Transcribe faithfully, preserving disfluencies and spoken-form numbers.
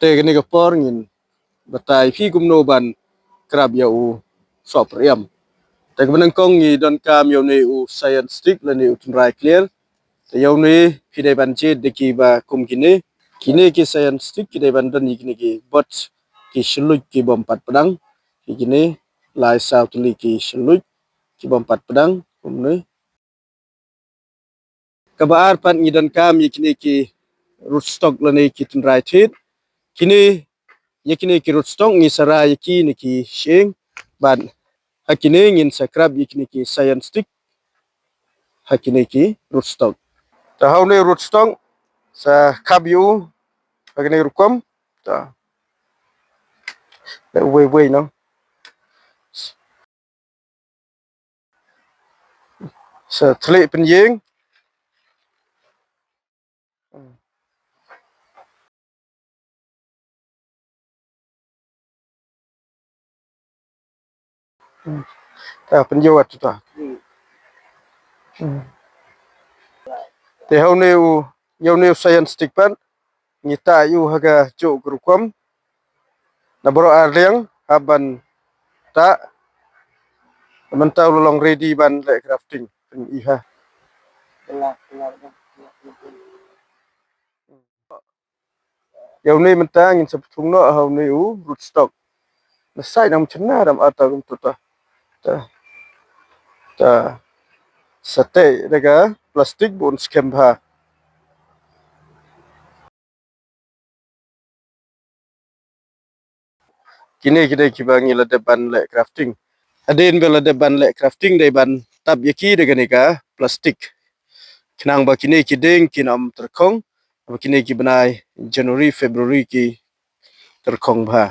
Te kane ka por ngin batai phi kumno ban krap ïa u sohpyriam. Te kaba nyngkong ngi donkam ïa une u science stick lane u tynrai clear. Te ïa une phi dei ban jied da kiba kum kine. Kine ki science stick ki dei ban don ïa kine ki bot ki shluit ki bym pat pdang. Ki kine lai saw tylli ki shluit ki bym pat pdang kumne. Kaba ar pat ngi donkam ïa kine ki rootstock lane ki tynrai thied. Kine, ïa kine ki rootstock ngi sa rai ïa ki na ki shyieng bad ha kine ngin sa krap ïa kine ki science stick ha kine ki rootstock. Te ha une u rootstock sa khap ïa u ha kane ka rukom. Te wei wei noh. Sa thylliej pynïeng. Ta pynïoh atu ta. Te ha une u, ïa une u science stick pat ngi tah ïa u ha ka juh ka rukom. Na baroh ar liang hap ban tah. Mynta u la long ready ban leh grafting. Pyn-i ha. Ïa une mynta ngin sa pynthung noh ha une u rootstock. Na side nang chynna dam ata kumta ta. Ta. Ta. Sa teh da ka plastik ba un skhem bha. Kine ki dei kiba ngi la dep ban leh grafting. Hadien ba la dep ban leh grafting dei ban tap ïa ki da kane ka plastik. Khnang ba kine ki dieng kin ym tyrkhong, ba kine ki bnai January, February ki tyrkhong bha.